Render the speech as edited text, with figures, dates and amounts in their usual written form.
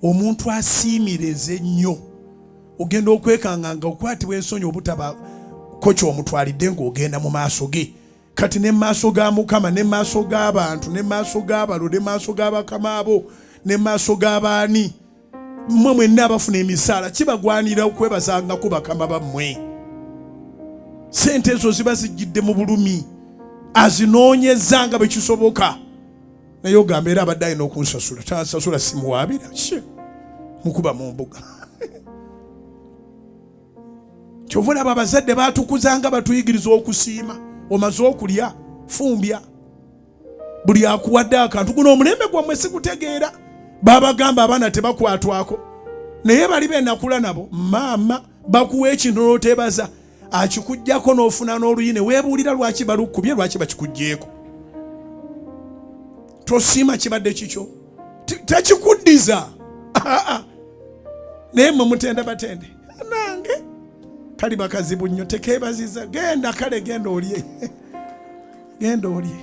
Omuntu asiimireza ennyo ogenda okwekanga nga okwatibwa ensonyi obutaba ko kyomutwalidde ng'ogenda mu maaso ge. Kati ne maaso ga Mukama, ne maaso g'abantu, ne maaso g'abalo, ne maaso g'abakama abo, ne maaso g'abaani, mmwe mwenna abafuna emisaala, kibagwanira okwebazangako bakama bammwe. Sente ezo ziba zijjidde mu bulumi, azinoonyezza nga bwe kisoboka. Naye ogamba era abadde alina okunsasula, tansasula simuwaabira, mukuba mu mbuga. Kyova olaba abazadde batukuzanga batuyigiriza okusiima. Omaze okulya, fumbya. Buli akuwadde akantu, guno omulembe gwammwe sikutegeera. Babagamba abaana tebakwatwako, naye bali benakula nabo maama bakuwa ekintu n'otebaza, akikugyako n'ofuna n'oluyi ne weebuulira lwaki balukubye, lwaki bakikugyeko. Tosiima kibadde kikyo, tekikuddiza. Naye mwe mutenda batende nange kali bakazibu nnyo, tekeebaziza. Genda kale, genda olye, genda olye.